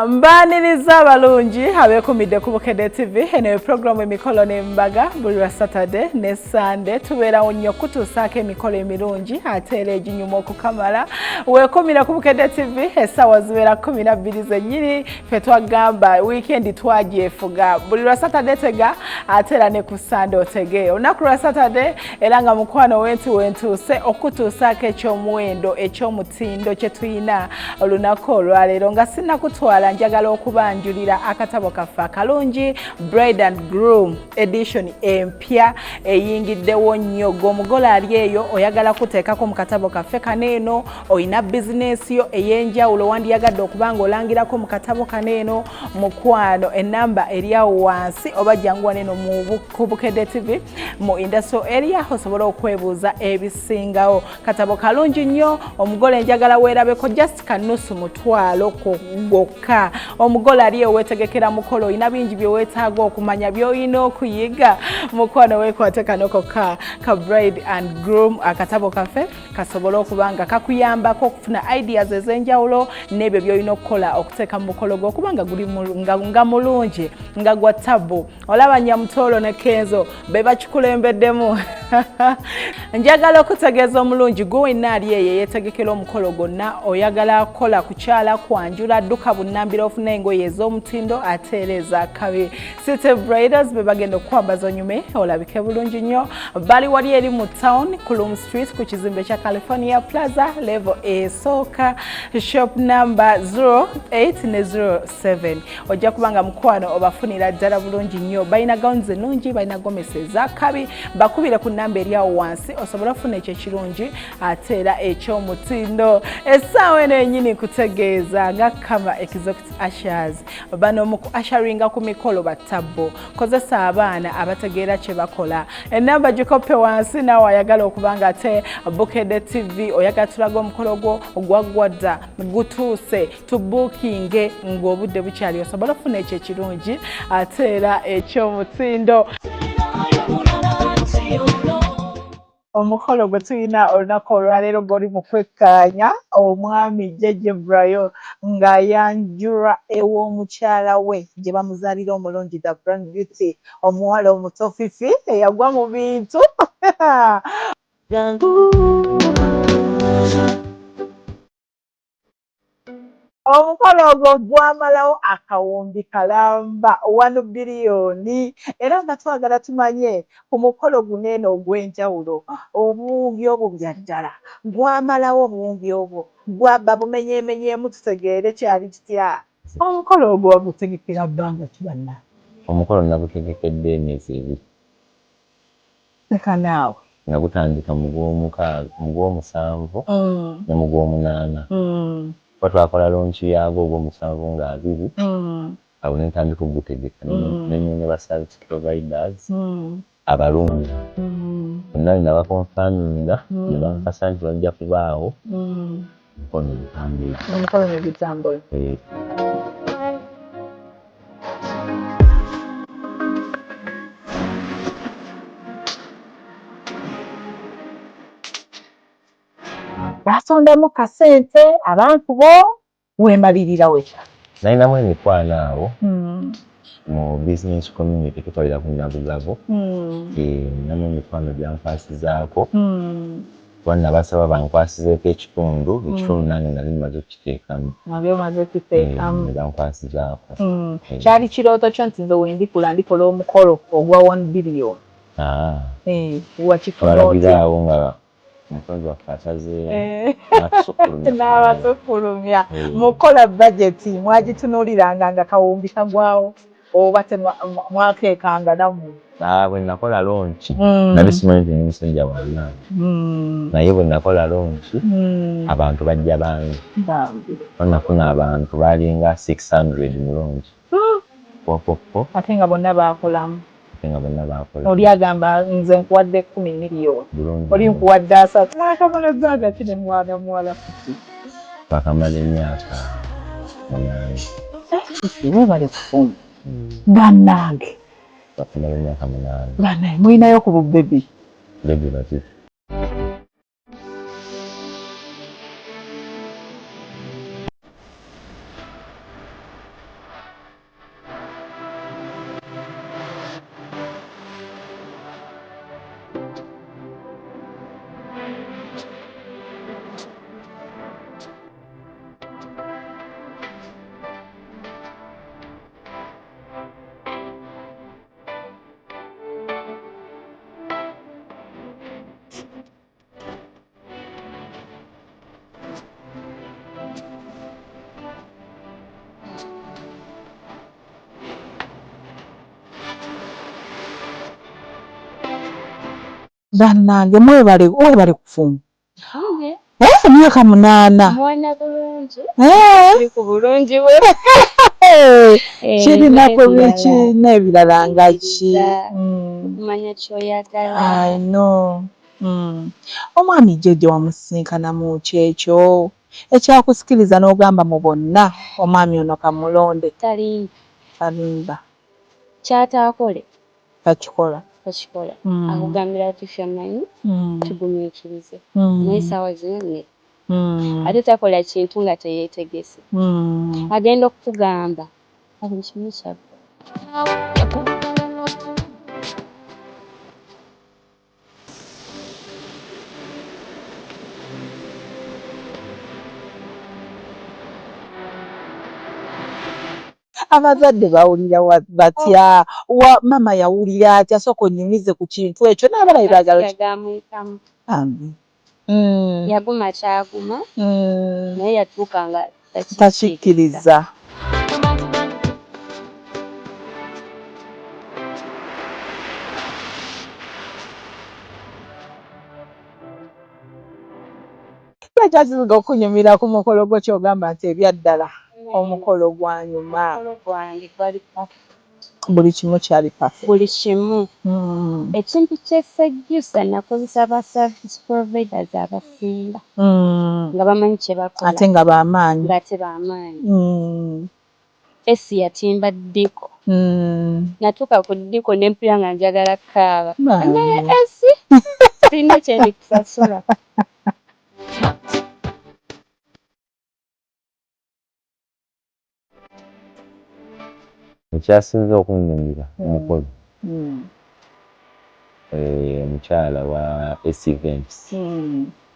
Mbaniriza abalungi abeekumidde ku Bukedde TV. Eno ye pulogulaamu Emikolo n'Embaga. Buli lwa Saturday ne Sunday tubeerawo nnyo okutuusaako emikolo emirungi ate era eginyuma okukamala. Weekumira ku Bukedde TV, essaawa zibeera 12 zennyini. Ffe twagamba wiikendi twagyefuga. Buli lwa Saturday tega ate era ne ku Sunday otege. Olunaku lwa Saturday era nga mukwano wenti wentuuse okutuusaako ekyomuwendo eky'omutindo kye tulina olunaku olwaleero. Nga sinnakutwala, njagala okubanjulira akatabo kaffe akalungi, Bride and Groom edition empya eyingiddewo nnyo. Gwe omugole ali eyo oyagala kuteekako mu katabo kaffe kano eno, olina bizinensi yo ey'enjawulo wandiyagadde okuba nga olangirako mu katabo kano eno, mukwano, enamba eri awo wansi oba jangu wano eno ku Bukedde TV mu industrial area osobole okwebuuza ebisingawo. Katabo kalungi nnyo. Omugole njagala weerabeko, just kanusu mutwalo gwokka. Omugole ali eweetegekera mukolo, olina bingi bye weetaaga okumanya, by'olina okuyiga, mukwano weekwate kano kokka ka Bride and Groom, akatabo kaffe kasobole okuba nga kakuyambako okufuna ideas ez'enjawulo n'ebyo by'olina okukola okuteeka mu mukolo gwo okuba nga guli nga mulungi, nga gwa tabu. Olaba Nyamutoolo ne Kenzo be bakikulembeddemu. Njagala okutegeeza omulungi gwe wenna ali eyo eyeetegekera omukolo gwonna, oyagala kukola kukyala, kwanjula, dduka bunnambiro ofuna engoye ez'omutindo ate era ezakabi. City Briders be bagenda okukwambaza onyume olabike bulungi nnyo. Bali wali eri mu town, Kulum Street, ku kizimbe kya California Plaza, level esooka, shop number 08 ne 07. Ojja kuba nga mukwano obafunira ddala bulungi nnyo. Balina gowns ennungi, balina gomesi ezakabi. Bakubire ku namba eri awo wansi osobole okufuna ekyo ekirungi ate era eky'omutindo. Essaawa eno yennyini kutegeeza nga Kama Exotic Ushers, bano mu usharinga ku mikolo battabbo. Kozesa abaana abategeera kye bakola. Enamba gikoppe wansi. Naawe ayagala okuba nga ate Bukedde TV oyagala tulaga omukolo gwo ogwaggwa dda, gutuuse, tubuukinge ng'obudde bukyali osobole okufuna ekyo ekirungi ate era eky'omutindo. Omukolo gwe tulina olunaku olwaleero gwoli mu kwekkaanya omwami Jjajja Brayo ng'ayanjulwa ew'omukyala we gye bamuzaalira omulungi, the brand beauty, omuwala omuto Fifi eyagwa mu bintu. Omukolo ogwo gwamalawo akawumbi kalamba, 1 biliyoni, era nga twagala tumanye ku mukolo guno eno ogw'enjawulo, obuwumbi obwo bya ddala gwamalawo obuwumbi obwo gwaba bumenyeemenyeemu, tutegeere kyali kitya. Omukolo ogwo wagutegekera bbanga ki, banna? Omukolo nagutegekedde emyezi 2. Leka naawe. Nagutandika mu gw'omusanvu ne mu gw'omunaana, kuba twakola launch yaagwo ogw'omusanvu nga 20. Awo ne ntandika okugutegeka, nenoonya ba service providers abalungi bonna, ne nabaconfirminga ne bankakasa nti bajja kubaawo, omukolo ne gutambula. Omukolo ne gutambula. Eh. Basondamu kasente abantu bo, weemalirira weka? Nalinamu emikwano awo mu business community, tukolera ku Nabugabo. Ninamu emikwano gyankwasizaako, kuba nabasaba bankwasizeeko ekitundu, ekitundu nange nali mmaze okukiteekamu. Wali omaze okukiteekamu. Ne bankwasizaako. Kyali kirooto kyo nti nze wendikula ndikola omukolo ogwa 1 billion? Ah. Wakifuna otya? Twalabira awo nga mukozi waffe asazeewo n'atusukkulumya. N'abasukkulumya. Mukola bajeti mwagitunuuliranga nga kawumbi kagwawo oba mwakeekanga nammwe? Ah, bwe nakola launch nali simanyi nti ndi musajja wa maanyi, naye bwe nakola launch abantu bajja bangi. Nafuna abantu balinga 600 mu launch popoppo. Ate nga bonna baakolamu. Ate nga bonna baakola. Oli agamba nze nkuwadde 10 miliyoni, Bulungi. oli nkuwadde 30. Mwakamala bbanga ki ne mwana muwala Fifi? Twakamala emyaka 8. Fifi, weebale kufumba bannange. Twakamala emyaka 8. Bannange, mulinayo ku bubebi? Bebi babiri. Bannange mwebale, webale kufumba. Emyaka 8. Mwana bulungi. Eh. Ku bulungi bwe. Kirina kirina ebirala nga ki? Kumanya ky'oyagala. I know. Omwami Jjejje wamusisinkana mu kyekyo ekyakusikiriza n'ogamba mu bonna omwami ono kamulonde. Talimba. Talimba. Ky'ataakole. Takikola. Takikola. Akugambira ati ffe mmanyi tugumiikirize. Naye essaawa zino ne. Ate takola kintu nga teyeetegese. Agenda okukugamba buli kimu kyaggwa. Abazadde bawulira batya? Wa maama yawulira atya? Sooka onnyumize ku kintu ekyo n'abalabi baagala. Gamuyitamu. Bambi. Yaguma kyaguma naye yatuuka nga takikkiriza. Ekyasinga okunyumira ku mukolo gwo ky'ogamba nti ebyaddala omukolo gwanyuma. Omukolo gwange gwali perfect. Buli kimu kyali perfect. Buli kimu. Ekintu kyesejjusa nakozesa ba service providers abasinga nga bamanyi kye bakola. Ate nga b'amaanyi. Ng'ate b'amaanyi. Esi yatimba ddiko. Natuuka ku ddiko ne mpulira nga njagala kukaaba. Naye esi sirina kye ndikusasula. Ekyasinze okunnyumira omukolo, omukyala wa S Events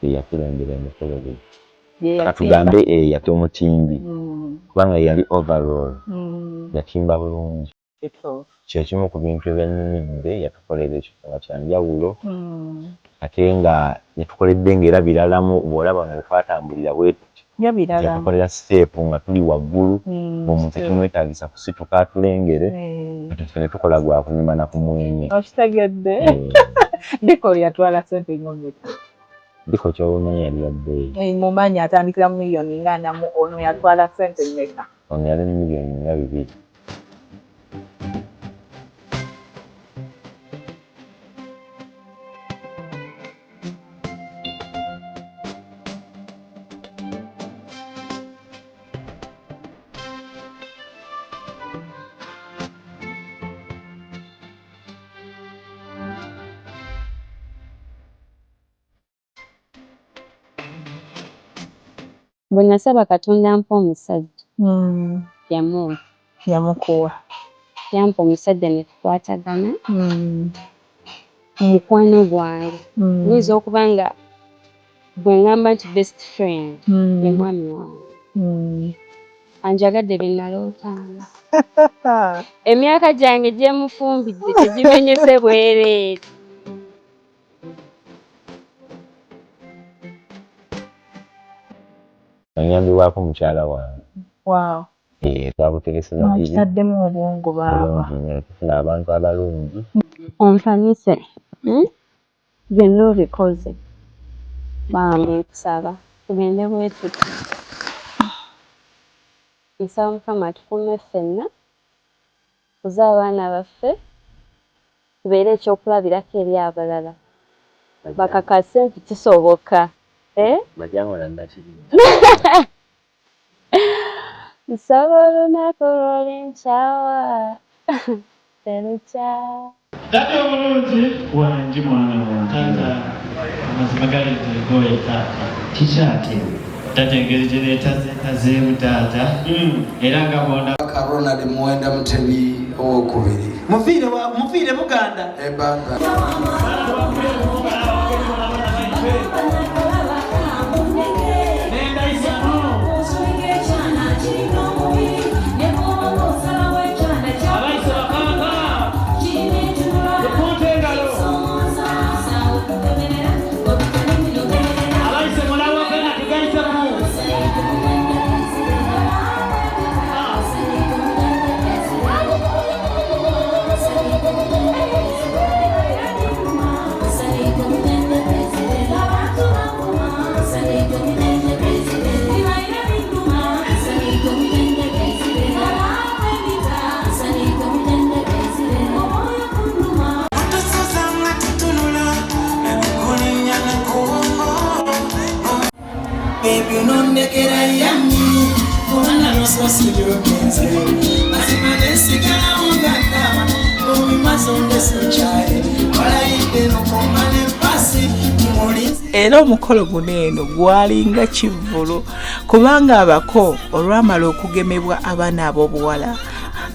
eyakulembera emikolo gino. Katugambe yali omutimbi kubanga yali overall yatimba bulungi. Kye kimu ku bintu ebyannyumidde, yatukolera ekifo nga kya njawulo ate nga yatukoledde ng'era biralamu bw'olaba wano we twatambulira bwe tuti. Yatukolera siteepu nga tuli waggulu ng'omuntu tekimwetaagisa kusituka atulengere, kati ffe ne tukola gwa kunyuma na kumwenya. Okitegedde? Diko yatwala ssente ng'omeka? Diko ky'oba omanyi yali ya bbeeyi. Mumanyi atandikira mu miliyoni nga ana mu ono yatwala ssente mmeka? Ono yali miliyoni nga 2. Bwe nasaba Katonda ampe omusajja yamumpa. Yamukuwa. Yampa omusajja ne tukwatagana. Mukwano gwange. Guyinza okuba nga bwe ŋŋamba nti best friend ye mwami wange. Anjagadde bye nalootanga. Emyaka gyange gye mufumbidde tegimenyese bwereere. Nnyambibwako mukyala wange. Wow. Twabutegese babiri. Mwakitaddemu obwongo baaba. Bulungi nnyo, tufuna abantu abalungi. Ompanyise byonna obikoze. Bambi nkusaba tugende bwe tuti. Nsaba Mukama atukuume ffenna, tukuze abaana baffe, tubeere ekyokulabirako eri abalala. Bakakase nti kisoboka. Bajjangola Nakirina. Nsaba olunaku lw'olinkyawa terukya. Taata omulungi. Wangi mwana wange. Taata, amazima gali nti nkooye taata. Kiki ate? Taata, engeri gye neetazeetazeemu taata era nga bw'onda Kabaka Ronald Muwenda Mutebi owokubiri. Muviire wa muviire Buganda. Ebbanga. Abayise bakabaka mukunte engalo, abayise mulawagana tugayitemu. Mazima nesigalawo nga ndaba obimaze ondese okyaye walayidde nokoma n'empasi mulinzi. Era omukolo guno eno gwalinga kivvulu kubanga abako olwamala okugemebwa abaana ab'obuwala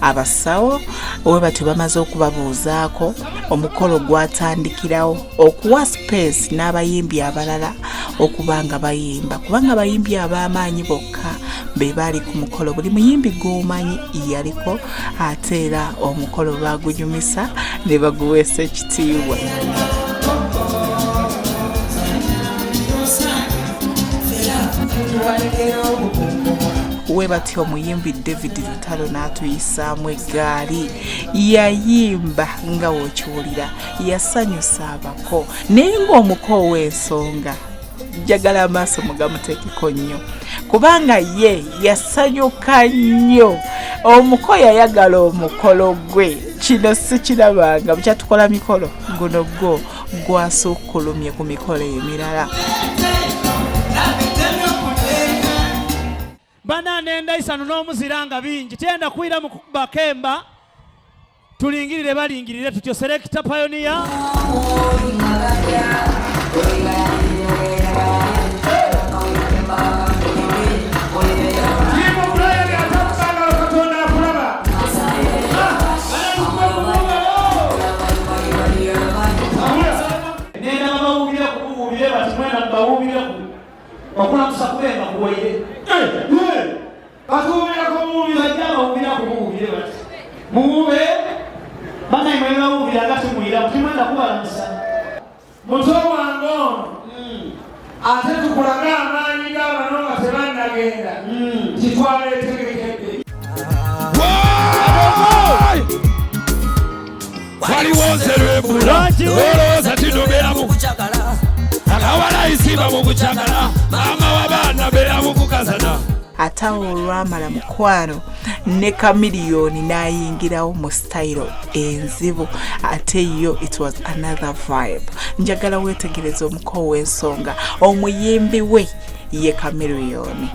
abasawo we batyo bamaze okubabuuzaako, omukolo gwatandikirawo okuwa space n'abayimbi abalala okuba nga bayimba, kubanga abayimbi ab'amaanyi bokka be baali ku mukolo. Buli muyimbi gw'omanyi yaliko, ate era omukolo baagunyumisa ne baguweesa ekitiibwa. We batyo omuyimbi David Lutalo n'atuyisaamu eggaali, yayimba nga w'okiwulira, yasanyusa abako. Naye ng'omuko ow'ensonga njagala amaaso mugamuteekeko nnyo, kubanga ye yasanyuka nnyo. Omuko yayagala omukolo gwe, kino sikirabanga bukyatukola mikolo, guno gwo gwasukkulumye ku mikolo emirala. Banana endaisano n'omuzira nga bingi tyenda kwira mu kukuba kemba, tulingirire balingirire tutyo. Selector Pioneer. Nenda babawubire kubuwubire bati mwena mubawubireku okulamusa kubemba kuwaire batuwubirako muwubire bajja bawubira kubuwubire bati muwube banaye mwe bawubira nga tumwira timwenda kubalamusa. Muto wange ono ate tukulage amaanyi g'abano nga tebannagenda kitwaleetegekedde. Waliwo nze lwembula olowooza tinobeeramu akawalayisiba mu kukyagala maama w'abaana beera mu kukazana. Ate awo olwamala mukwano ne Chameleone n'ayingirawo mu sitayiro enzibu, ate yo it was another vibe. Njagala weetegereza omuko w'ensonga, omuyimbi we ye Chameleone.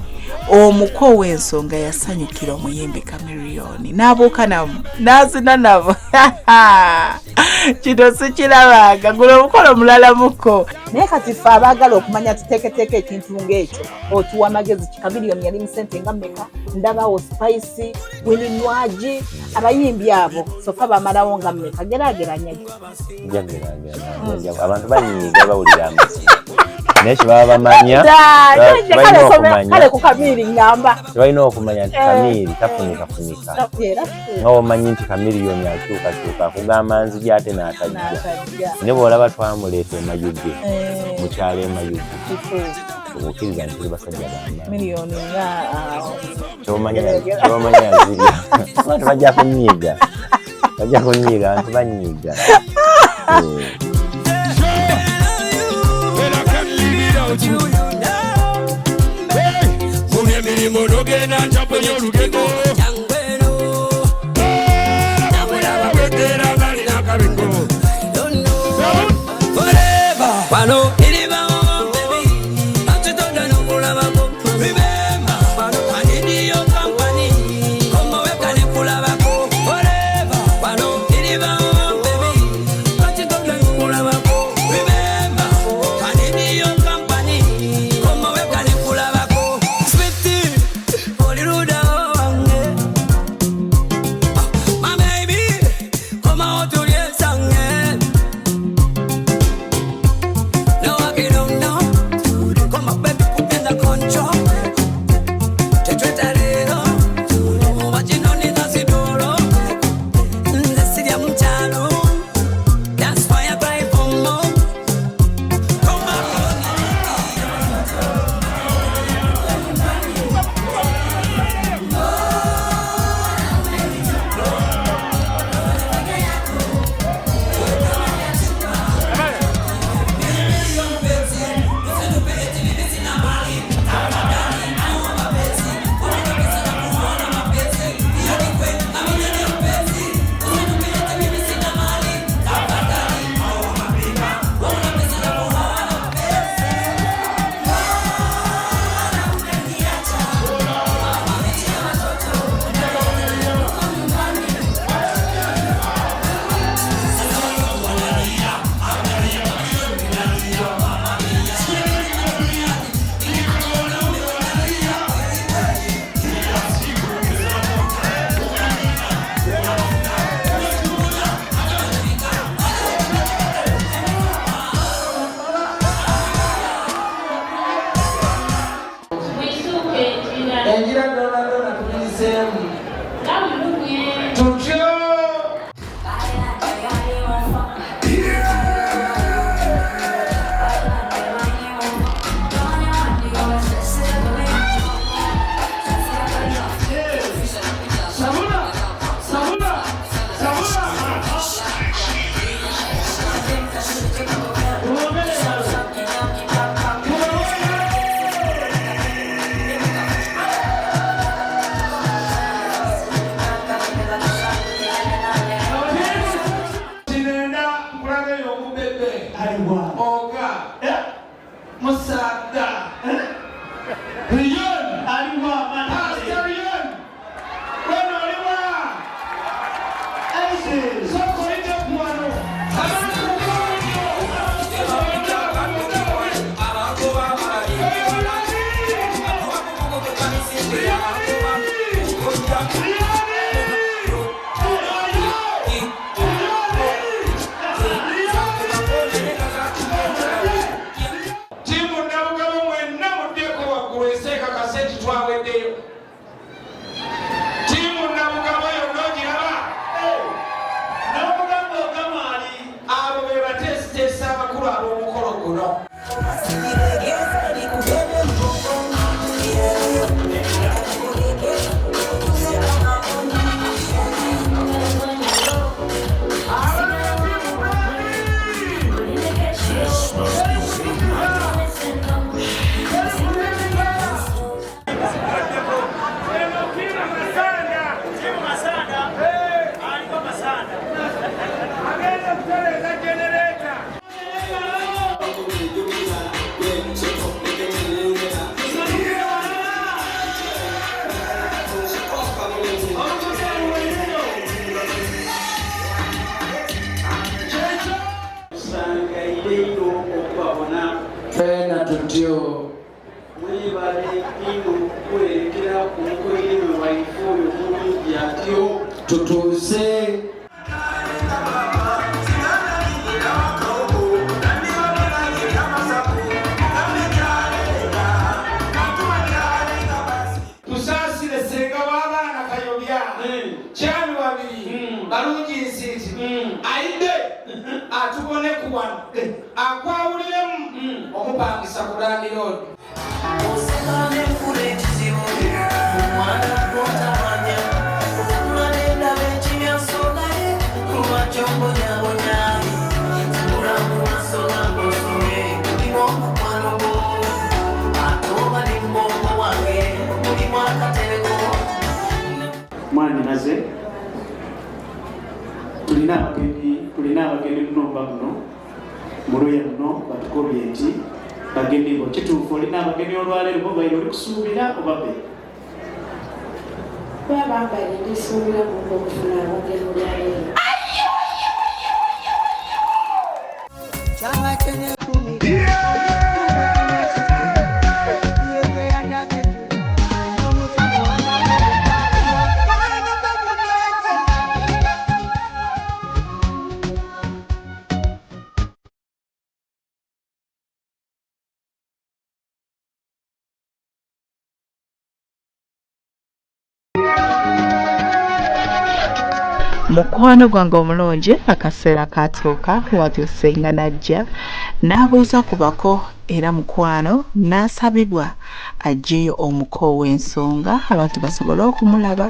Omuko w'ensonga yasanyukira omuyimbi Chameleone n'abuuka namu n'azina nabo. Kino sikirabanga, guno omukolo mulala muko. Naye kati ffe abaagala okumanya tuteeketeeka ekintu ng'ekyo, otuwa amagezi ki? Chameleone yali mu sente nga mmeka? Ndabawo Spice, Winnie Nwagi, abayimbi abo so far bamalawo nga mmeka? Geraageranya. Jageragera abantu banyiiga bawulira amazima, naye kyebaba bamanya balina okumanya Kale ku Chamili ngamba. Tebalina okumanya nti Chamili tafunikafunika. Era nga omanyi nti Chameleone akyukakyuka, akugamba nzija ate n'atajja. N'atajja. Naye bw'olaba twamuleeta emayugge mukyalo emayugge, obukkiriza nti tuli basajja bamaanyi. Miliyoni nga kyomanya yazirya, abantu bajja kunyiiga, bajja kunyiiga, abantu banyiiga. Eh. And I can't live without you. Hey, buli emirimu nogenda ntaponye olugendo bwegera balina akabiko. Wano iribawo baby, atutonda n'okulabako. Remember, I need your company. Komaweka nekulabako forever. Wano iribawo baby, atutonda n'okulabako. Remember, I need your company. Komaweka nekulabako. Sweetie, oli ludda wange. My baby, komawo tulye sange. No. Tutyo. Sabula, sabula, sabula. Kinenda nkulageyo omubebe. Oga. Musaada. Riyon. Pastor Riyon. Weno oliwa. Soko oyite ku wano. Abantu mukolo nnyo. Ttiimu Nabugabo mwenna muddeko waggulu ensi ekakase nti twaweddeyo. Ttiimu Nabugabo yonna ogiraba? N'omugamba ogamaali. Abo be bateesiteesi abakulu ab'omukolo guno. Agenda kutereeza genereeta. Sangaire okubabona. Ffena tutyo. Mwebale ino okuwerekera ku mukoyirime waife oyo mulungi atyo. Tutuuse. Tusaasire ssenga w'abaana Kayobya, kyami babiri balungi nsiiti ayidde atubone ku wano akwawuliremu omupangisa ku landiroodi. Mwanyinaze, tulina abagenyi, tulina abagenyi munomba muno muluya muno batukobye nti bagenyi bo kituufu olina abagenyi olwaleero bo baire oli kusuubira oba be Baba mbaire ndisuubira muko okufuna abagenyi olwaleero. Mukwano gwange omulungi, akaseera katuuka watyo ssenga n'ajja n'abuuza ku bako, era mukwano n'asabibwa aggyeyo omuko ow'ensonga abantu basobole okumulaba.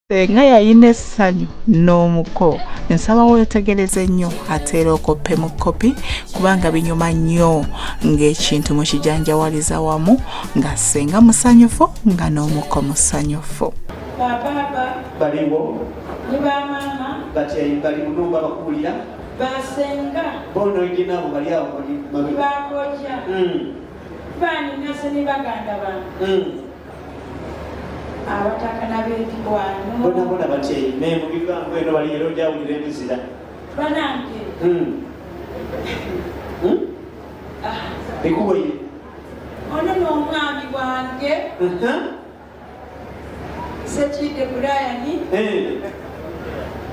Ssenga yalina essanyu n'omuko. Nsaba weetegereze nnyo ate era okoppe mu kkopi kubanga binyuma nnyo ng'ekintu mukijanjawaliza wamu nga ssenga musanyufu nga n'omuko musanyufu. Babaaba baliwo ne bamaama batyayi bali mu nnumba bakuwulira. Basenga bonoigi nabo bali awo bali ne mabega. bakojja baninase ne baganda bange abataka n'ab'ekikwano Bona bona batyayi ne mu bivangu eno bali era ojawulira emizira. Banange. Bikuboye. Ono n'omwami wange. Wange Sekidde Brian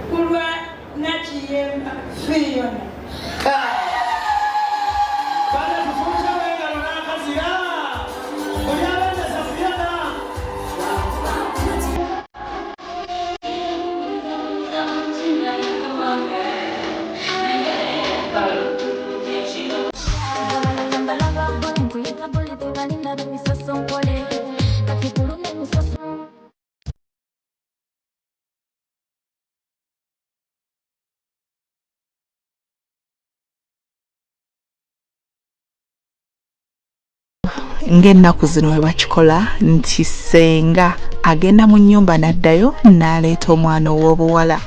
kulwa Nakiyemba Fiona. Bana tufunze wengalo n'akazira buli abendesa Fiona. Ng'ennaku zino bwe bakikola nti ssenga agenda mu nnyumba n'addayo n'aleeta omwana ow'obuwala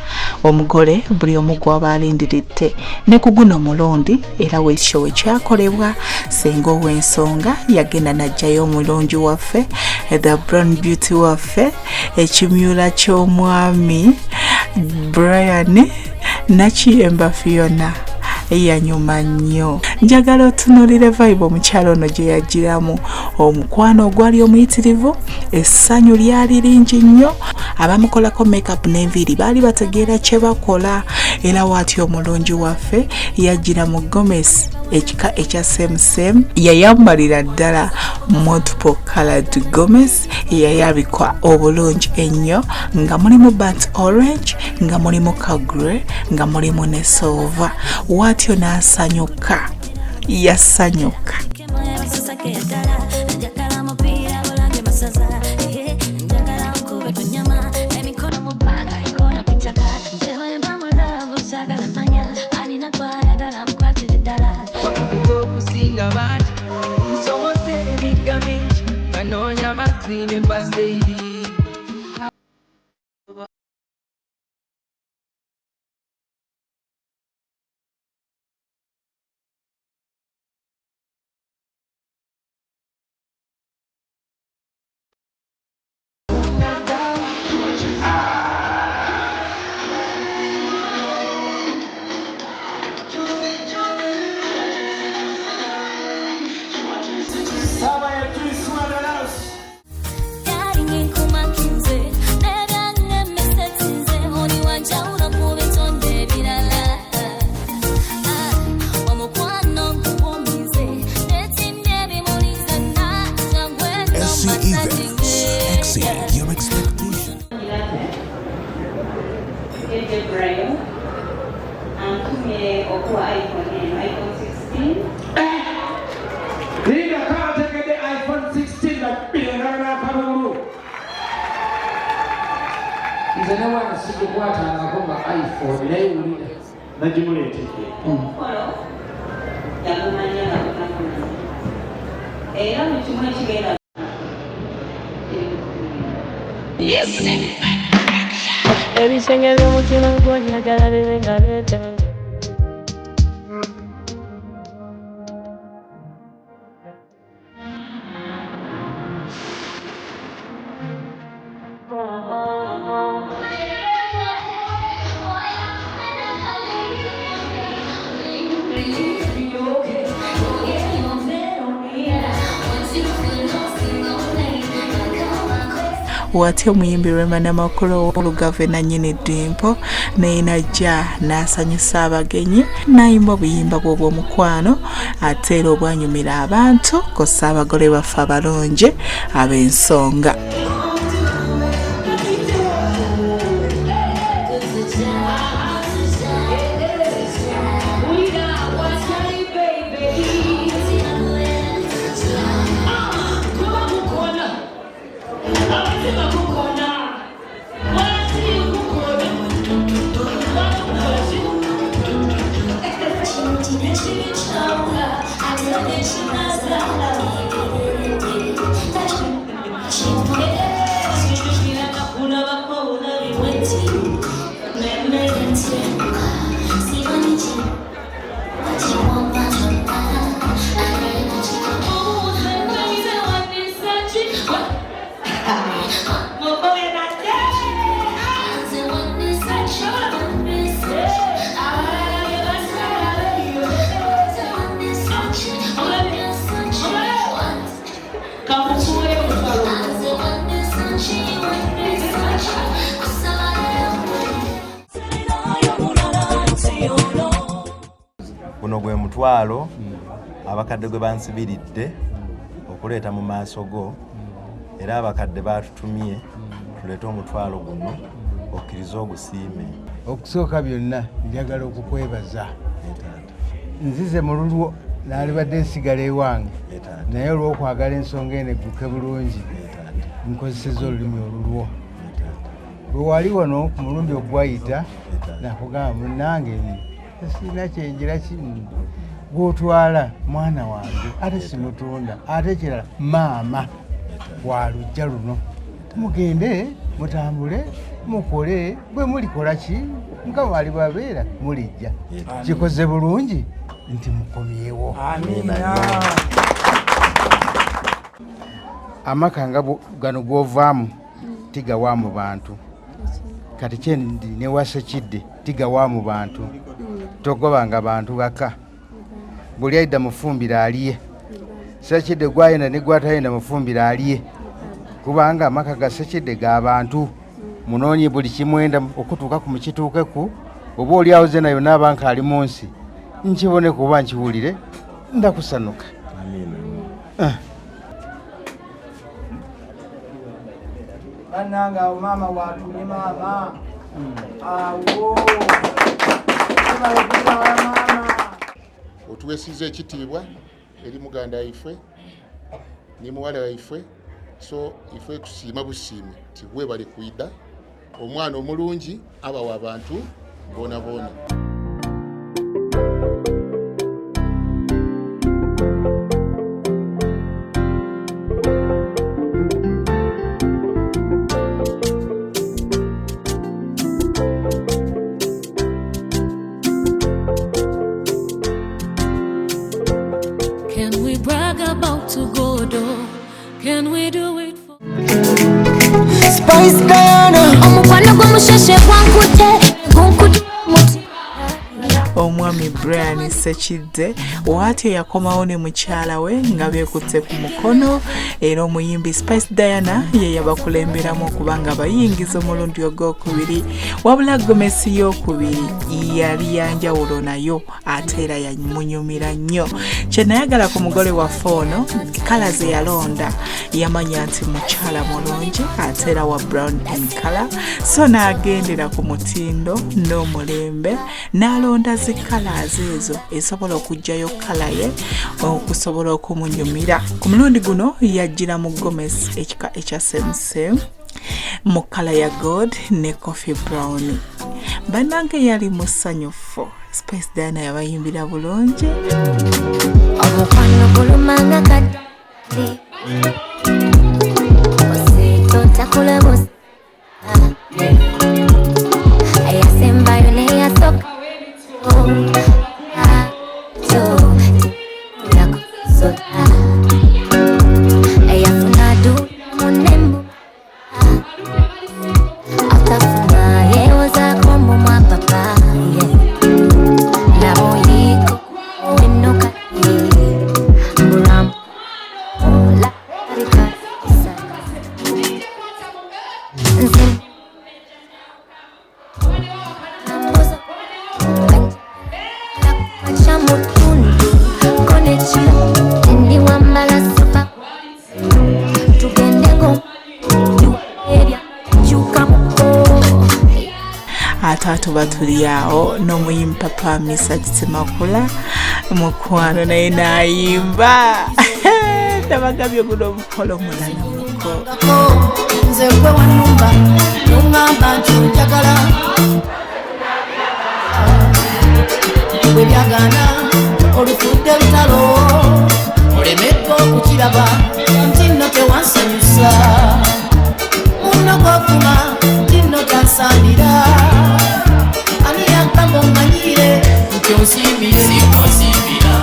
omugole buli omu gw'aba alindiridde. Ne ku guno mulundi era wekyo we kyakolebwa, ssenga ow'ensonga yagenda n'aggyayo omulungi waffe, the brown beauty waffe, ekimyula ky'omwami Brian Nakiyemba Fiona. Yanyuma nnyo. Njagala otunuulire vibe omukyala ono gye yagiramu, omukwano ogwali omuyitirivu, essanyu lyali lingi nnyo. Abamukolako makeup n'enviiri baali bategeera kye bakola, era waati omulungi waffe yajjira mu gomesi ekika ekya same, yayambalira ddala multiple colored gomesi eyayabikwa obulungi ennyo, nga mulimu burnt orange, nga mulimu ka grey, nga mulimu ne silver. Waatyo n'asanyuka, yasanyuka. Okusinga bangi nsomose emigga mingi banoonya amazzi ne mbaseeri. Saba ya Juice. SC Events. Exceed your expectations. KJ Brian antumye okuwa iPhone eno, iPhone 16. Linda kategedde iPhone 16 babbira engalo n'akalulu. Nze ne wano sikukwatangako nga iPhone, naye wulira. Nagimuleetedde. Omukolo yagumanya nga gunakumanya era buli kimu ekigenda. Yes. Ebisenge by'omutima gwo njagala bibe nga byetaaga. Watya omuyimbi Rema Namakula Olugave nannyini Dimpo naye najja n'asanyusa abagenyi n'ayimba obuyimba bwe obw'omukwano ate era obwanyumira abantu kw'ossa abagole baffe abalungi ab'ensonga. Guno gwe mutwalo abakadde gwe bansibiridde okuleeta mu maaso go, era abakadde baatutumye tuleete omutwalo guno okkirize ogusiime. Okusooka byonna njagala okukwebaza, nzize mu lulwo, naalibadde nsigala ewange, naye olw'okwagala ensonga eno egguke bulungi nkozeseza olulimi olulwo. Bwe wali wano ku mulundi ogwayita nakugamba, munnange sirina kyenjira kimu gwotwala mwana wange, ate simutunda, ate kirala maama wa lujja luno, mugende mutambule mukole, bwe mulikola ki Mukama alibabeera mulijja. Kikoze bulungi nti mukomyewo. Amaka nga gano gwovaamu tigawa mu bantu, kati kyendi newasekidde tigawa mu bantu, togobanga bantu baka, buli aidda mufumbira alye, sekidde gwayenda ne gwatayenda mufumbira alye, kubanga amaka ga sekidde ga bantu. Munoonye buli kimwenda okutuuka ku mukituukeku, oba oli awo zena yonna aba nkaali mu nsi nkibone kuba nkiwulire ndakusanuka. Bannange awo maama watumye, maama awo maama. Otuweesiza ekitiibwa eri muganda waife ni muwala waife, so ife tusiima busiimi ti webale kwida omwana omulungi abawa abantu boona boona. Can we brag about to go though? Can we do it for Spice Diana? Omukwano gw'omusheshe gwankute gunkute muti. Omwami Brian Sekidde waatyo yakomawo ne mukyala we nga beekutte ku mukono, era omuyimbi Spice Diana ye yabakulemberamu okuba nga bayingiza omulundi ogwokubiri. Wabula gomesi y'okubiri yali yanjawulo nayo ate era yamunyumira nnyo. Kye nayagala ku mugole waffe ono, kala ze yalonda, yamanya nti mukyala mulungi ate era wa brown in color, so n'agendera ku mutindo n'omulembe n'alonda zi colors ezo esobola okuggyayo kala ye okusobola okumunyumira. Ku mulundi guno yajjira mu gomesi ekika ekya same mu kala ya gold ne coffee brown. Bannange yali musanyufu. Spice Diana yabayimbira bulungi. Omukwano gulumanga kaddi osito ntakulabusa eyasembayo neyasoka yakusota eyafuna du munembu atafuna yewozaako mumwa papa laboyiko enoka mbulamu larika nze chamutundu konechi ndi wambala supa tugendeko ebya kyukamuko. Ate atuba tuli awo n'omuyimbi Papa Misa Kitimakula mukwano naye n'ayimba. Nabagambye guno omukolo mulala muko. Nze gwe wanumba noŋŋamba nti onjagala bwe byagaana olufudde lutalo olemedde okukiraba nti nno tewansanyusa munno gwovuma nti nno tansambira ani yankamba omanyire nti onsimbire sikonsimbira.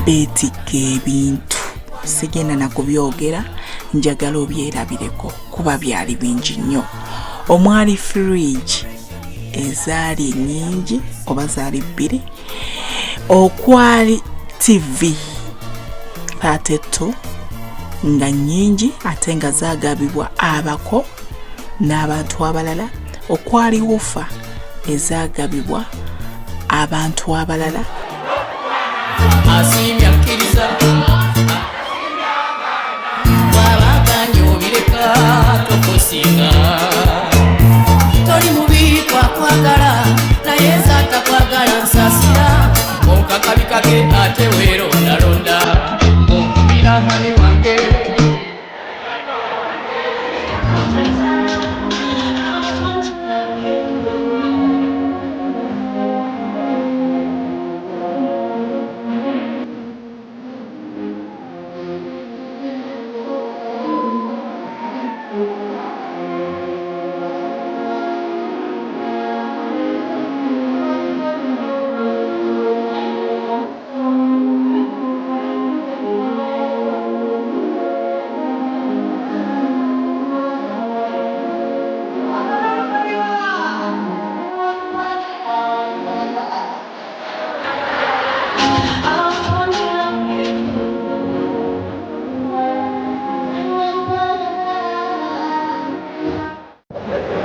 Beetikka ebintu sigenda nakubyogera, njagala obyerabireko kuba byali bingi nnyo, omwali fridge ezaali ennyingi oba zaali bbiri, okwali TV 32 nga nnyingi ate nga zaagabibwa abako n'abantu abalala, okwali woofer ezaagabibwa. Abantu abalala Asiimye akkiriza bw'abaganye obireka tokusinga toli mubi kwakwagala naye nze atakwagala nsasira konka kabi kake ate weerondalonda onkubira mani wange.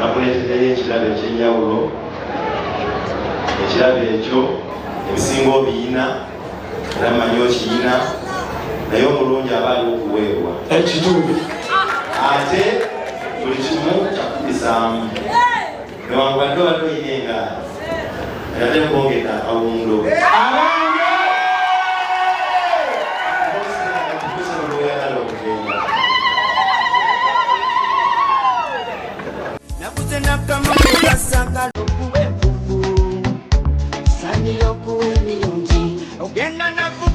Nakuleeteddeyo ekirabo ekyenjawulo. Ekirabo ekyo ebisinga obiyina era mmanyi okiyina, naye omulungi aba ali okuweebwa ekituufu, ate buli kimu kyakubisaamu newankubadde obadde oyina engaala, ate nkwongedde akawundo. Abange! Oyagala okugenda. Nakuze nakamakasagala okuwa enfufu sanira okuwa ebirungi ogenda naku.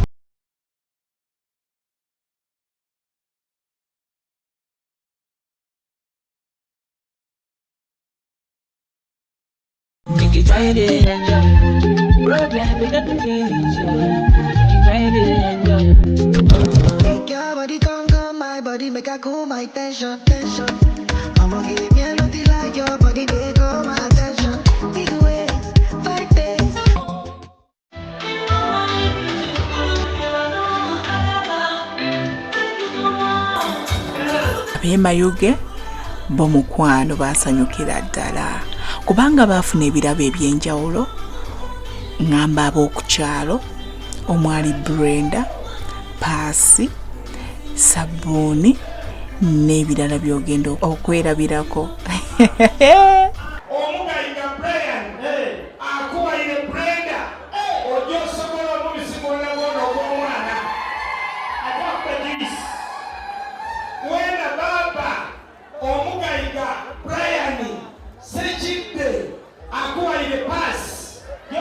Make your body come, come, my body make I cool my tension, tension. I'ma give me nothing like your body, they call my attention. Either way, fight it. Ab'emayuge bo mukwano baasanyukira ddala kubanga baafuna ebirabo ebyenjawulo. Ŋŋamba ab'oku kyalo omwali Brenda, paasi, sabbuuni n'ebirala by'ogenda okwerabirako. Omugayiga Brian akuwayire Brenda, ojja osobola omubisi gwonna gwona ogw'omwana ate akuba juice wena. Baaba omugayiga Brian Sekidde akuwayire paasi, ojja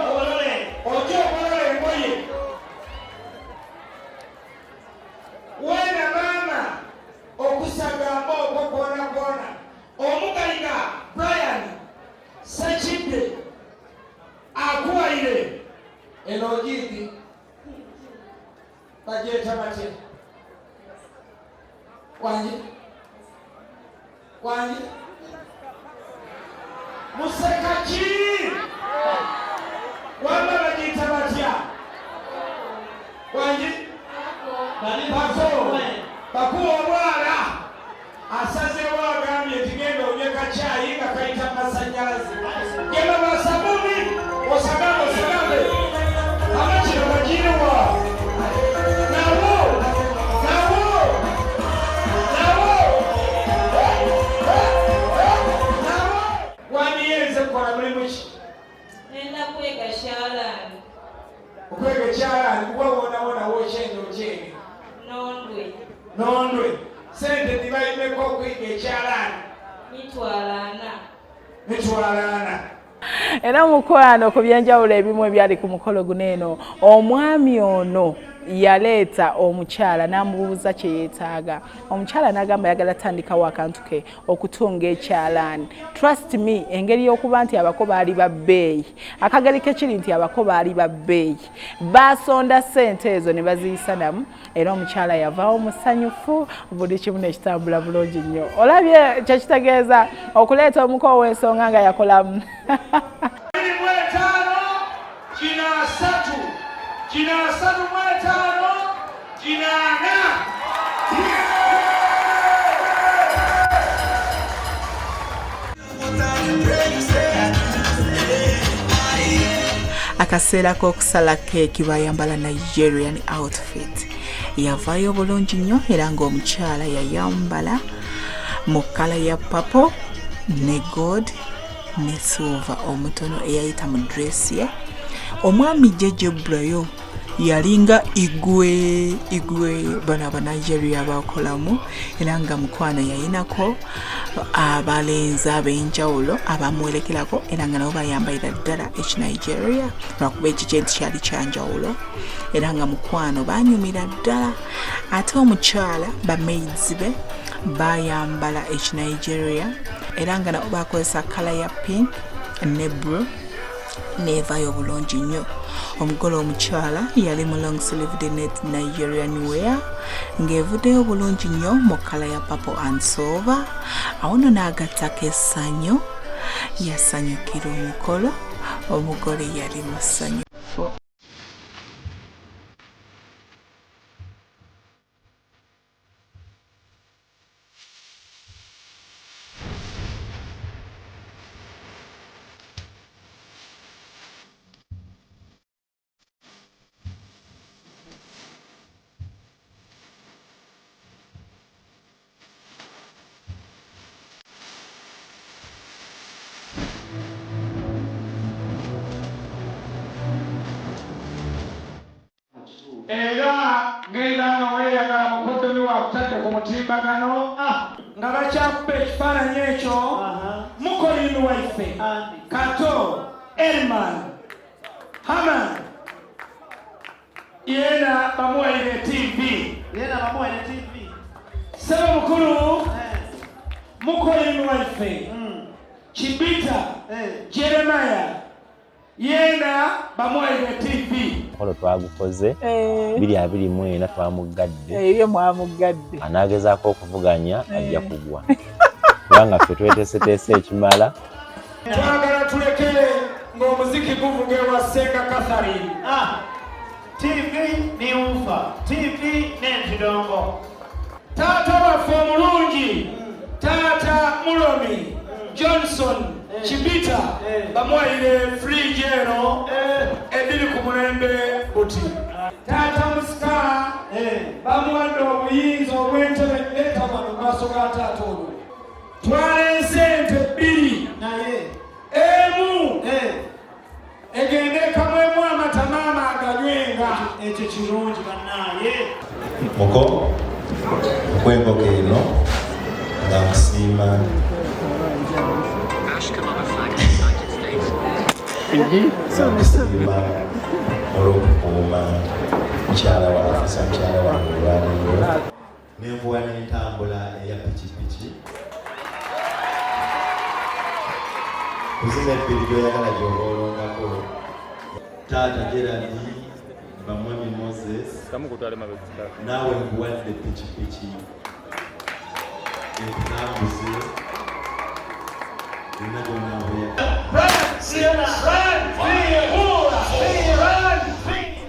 ogolola engoye wena. Maama, okusagamba okwo kwona kwona, omugayiga Brian Sekidde akuwayire eno ogiidi bagyeta batya? Wangi wangi, musekaki wamba bagiyita batya? Wangi bako bakuwa obwala asazeewo, agambye nti genda onywe kacyayi nga kayita masanyalaze, genda basabuni osagambe osagambe amakino bagiriwa nawo nawo nawo nawo. Wandiyenze kukola mulimu ki? Nenda kwega kyalaani. Okwega ekyalaani kuba wonawona wokyenda okyenge. Nondwe. Nondwe sente ndibayimeko okuyiga ekyalaani? 400,000. 400,000. Era mukwano, ku byenjawulo ebimu ebyali ku mukolo guno eno, omwami ono yaleeta omukyala n'amubuuza kye yeetaaga. Omukyala n'agamba ayagala tandikawo akantu ke okutunga ekyalaani. Trust me, engeri y'okuba nti abako baali ba bbeeyi, akageri ke kiri nti abako baali ba bbeeyi, baasonda ssente ezo ne baziyisa namu, era omukyala yavaawo musanyufu, buli kimu nekitambula bulungi nnyo. Olabye kyekitegeeza okuleeta omuko ow'ensonga nga yakolamu. 25 kina 30 kina 35 kina 40. Kaseera k'okusala keeki bayambala Nigerian outfit. Yavaayo bulungi nnyo era ng'omukyala yayambala mu kkala ya purple ne gold ne silver omutono eyayita mu dress ye. Omwami JJ Brayo yalinga igwe igwe bano Abanigeria bakolamu era nga mukwano yayinako abalenzi ab'enjawulo abamuwerekerako era nga nabo bayambalira ddala ekinigeria lwakuba ekikye nti kyali kyanjawulo era nga mukwano banyumira ddala. Ate omukyala bamaids be bayambala ekinigeria era nga nabo bakozesa kala ya pink ne blue neevayo bulungi nnyo. Omugole omukyala yali mu long sleeved net Nigerian wear ng'evuddeyo bulungi nnyo mu kkala ya purple and silver. Awo nno n'agattako essanyu, yasanyukira omukolo, omugole yali musanyufu. Era ngenda nga weeyagala mukoddomi wakutadde ku mutimbagano nga bakyakuba ekifaananyi ekyo mukolimi waife Kato Elman Haman yena bamuwaire TV yena bamuwaire TV sebo mukulu mukolimi waife Kibita Jeremiah yena bamuwaire TV. Omukolo twagukoze 2024 twamuggadde. Ebyo mwamuggadde. Anaagezaako okuvuganya ajja kugwa kubanga ffe tweteeseteese ekimala. Twagala tuleke ng'omuziki guvuga ewa Ssenga Catherine. TV ni ufa, TV n'enzidongo. Taata waffe omulungi, Taata Mulomi Johnson Kibita bamuwaire fridge eno ediri ku mulembe buti. Taata Musika bamuwadde obuyinza obw'entebe leeta wano mu maaso ga taata ono. Twaleese ente bbiri naye emu egende ekamwemu amata maama aganywenga. Ekyo kirungi bannaaye. Muko okwenkoko eno nga nkusiima olw'okukuuma mukyala wange mukyala wange olwaleero nenvuwa n'entambula eya pikipiki kuzina ebbiri gy'oyagala gy'oba olondako. Taata Gerald Bamwami Moses naawe nkuwadde pikipiki ekutambuze yonna gy'onaaboya.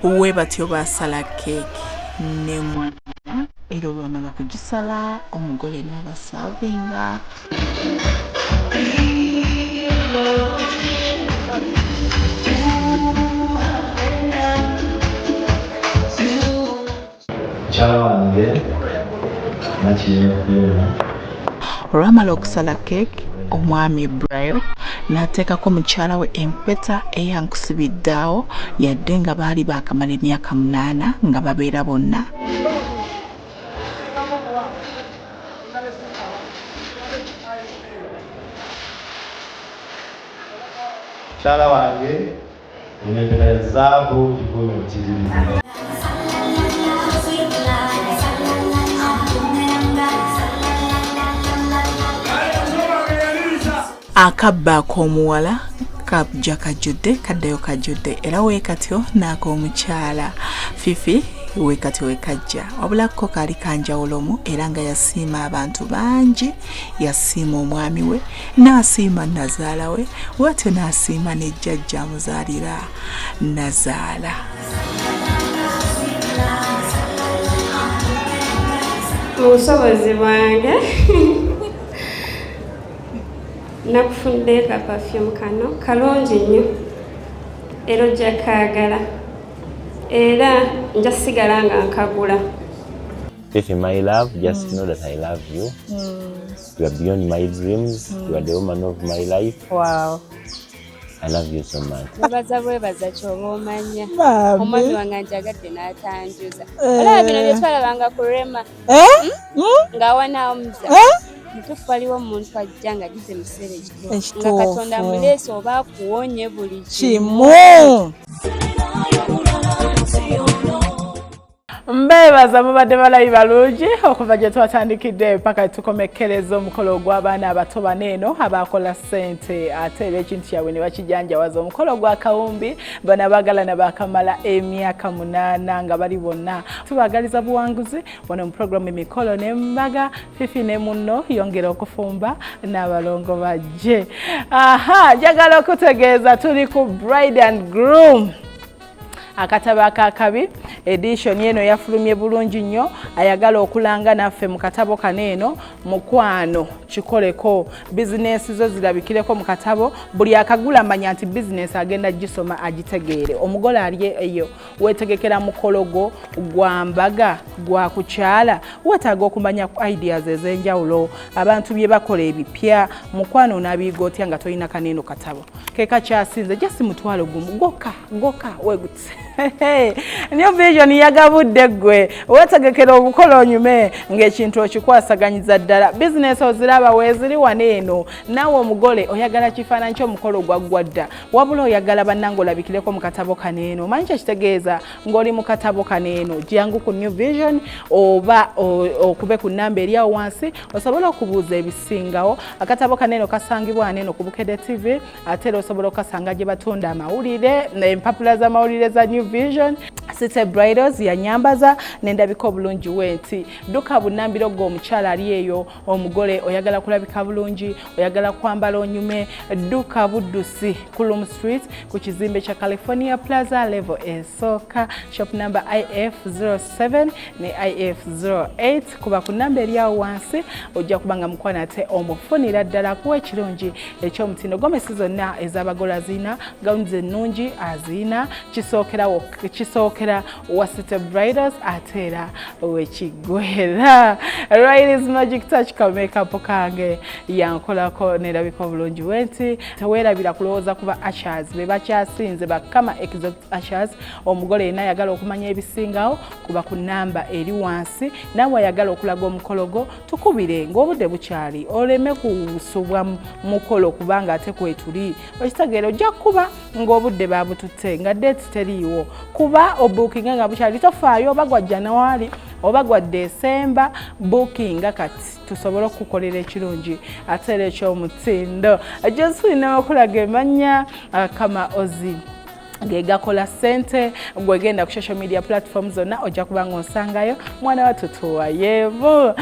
We batyo basala keeki ne mwana era olwamala kugisala omugole n'abasaavinga. Mukyala wange Nakiyinja Fiona. Olwamala okusala keeki omwami Brayo n'ateekako mukyala we empeta eyankusibidde awo yadde nga baali baakamala emyaka 8 nga babeera bonna. Mukyala wange eno empeta ya zaabu gikuume bukiriri. Akabba ak'omuwala kajja kajjudde kaddayo kajjudde era weekatyo n'ak'omukyala Fifi weekatyo wekajja wabula ko kaali kanjawulomu era nga yasiima abantu bangi, yasiima omwami we n'asiima nazaala we watyo n'asiima ne jjajja amuzaalira nazaala. Mu busobozi bwange nakufuniddeyo ka perfume kano kalungi nnyo. Era ojja kaagala. Era nja sigala nga nkagula. Fifi, my love, just know that I love you. You are beyond my dreams. You are the woman of my life. Wow. I love you so much. Mwebaza bwebaza kyoba omanya. Bambi. Omwami wange anjagadde n'atanjuza. Eh. Olaba bino bye twalabanga ku Rema. Eh? Ng'awanaamuza. Eh? Mutuufu waliwo omuntu ajja nga gize mu kiseera ekituufu. Nga Ekituufu. Katonda amuleese oba akuwonye buli Kimu. Mbeebaza mubadde balabi balungi okuva gye twatandikidde paka tukomekkereza omukolo ogw'abaana abato bano eno abakola ssente, ate era ekintu kyabwe ne bakijanjawaza. Omukolo gwa kawumbi, bano abaagalana baakamala emyaka 8 nga bali bonna. Tubaagaliza buwanguzi wano mu puroguramu Emikolo n'Embaga. Fifi ne munno yongera okufumba n'abalongo bajje. Aha, njagala okutegeeza tuli ku Bride and Groom, akatabo akakabi edition eno yafulumye bulungi nnyo. Ayagala okulanga naffe mu katabo kano eno, mukwano, kikoleko bizinensi zo zirabikireko mu katabo. Buli akagula manya nti bizinensi agenda gisoma agitegeere. Omugole ali eyo wetegekera mukolo gwo gwa mbaga, gwa kukyala, weetaaga okumanya ideas ez'enjawulo, abantu bye bakola ebipya. Mukwano, onaabiyiga otya nga tolina kaneeno katabo kekakyasinze? Just 10,000 gwokka gwokka wegutse. New Vision yagabudde ggwe weetegekera obukolo onyume ng'ekintu okikwasaganyiza ddala. Bizinesi oziraba weeziri wano eno. Naawe omugole oyagala kifaananyi ky'omukolo gwaggwa dda, wabula oyagala bannange olabikireko mu katabo kano eno. Omanyi kyekitegeeza ng'oli mu katabo kano eno? Jangu ku New Vision oba okube ku namba eri awo wansi osobole okubuuza ebisingawo. Akatabo kano eno kasangibwa wano eno ku Bukedde TV, ate era osobola okukasanga gye batunda amawulire, empapula z'amawulire za New Vision. City Bridals yanyambaza nendabika obulungi wenti. Dduka bunnambiro gwe omukyala ali eyo omugole oyagala kulabika bulungi, oyagala kwambala onyume, dduka buddusi ku Luwum Street ku kizimbe kya California Plaza, level esooka, shop number IF07 ne IF08. Kuba ku namba eri awo wansi ojja kuba nga mukwano ate omufunira ddala kuwa ekirungi ekyomutindo. Gomesi zonna ez'abagole azirina, gawuni ennungi azirina. Kisookera wa City Bridals ate era wekiggwera. Riley's Magic Touch ka makeup kange yankolako nerabika obulungi wenti. Teweerabira kulowooza kuba ushers be bakyasinze, bakama Exotic Ushers. Omugole yenna ayagala okumanya ebisingawo kuba ku namba eri wansi. Naawe ayagala okulaga omukolo gwo, tukubire ng'obudde bukyali oleme kusubwa mukolo, kubanga ate kwetuli okitegeera ojja kuba ng'obudde babututte nga date teriiwo. Kuba obookinga nga bukyali, tofaayo oba gwa January oba gwa December, bookinga kati tusobole okukukolera ekirungi ate era ekyomutindo. Josephine okulaga emanya kama ozi gegakola ssente. Gwegenda ku social media platform zonna ojja kuba nga onsangayo. Mwana watutuwayeemu.